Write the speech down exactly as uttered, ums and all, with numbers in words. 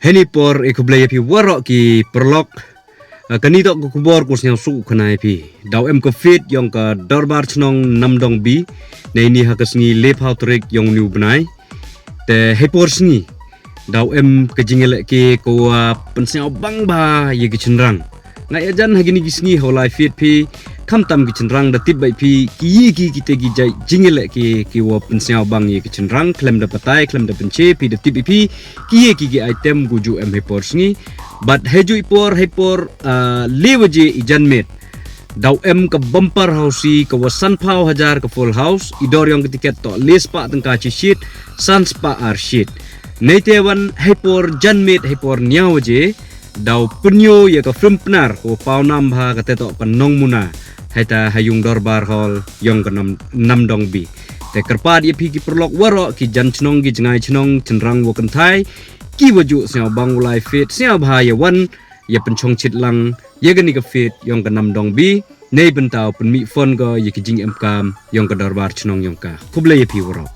Heini por e khublei ïa phi waroh ki paralok. Ah, kani toh ka khubor ko sngewsuk khana ïa phi. Daw em ka fete ïong ka dorbar chnong Namdong B. Neini ha ka sngi laiphew tarik ïong uni u bnai. Te hei por sngi daw em ka jingïalehke ko wa pynsngewbang bha ïa ki chynrang. Nga ïajan ha kini ki sngi ha u lai fete phi, khamtam ki chynrang da tip bha phi ki ïa ki kite ki jait jingïalehke ki wa pynsngewbang ïa ki chynrang, khlem da batai, khlem da pynche, phi da tip bha phi ki ïa ki ki item ko ju em hei por sngi. Bad hei ju i por, hei por, ah, le waje i janmiet daw em ka bumper housie ka wa sanphew hajar ka full house, i dor ïong ka tiket toh le spah tyngka chi sheet, san spah ar sheet. Neite wan hei por janmiet hei por hynñiew waje daw pynïoh ïa ka film Pnar wa pawnam bha, kata toh ka Nongmuna, hei ta ha ïung dorbar hall ïong ka Nam, Namdong B. Te kyrpad ïa phi ki paralok waroh, ki jan chnong, ki jngai chnong, chynrang wa kynthai, ki wa ju sngewbang u lai fete, sngewbha ïa wan ïa pynchong chit lang ïa kani ka fete ïong ka Namdong B. Neibynta u pynmih phone ko ïa ki jingem kam ïong ka dorbar chnong ïong ka. Khublei ïa phi waroh.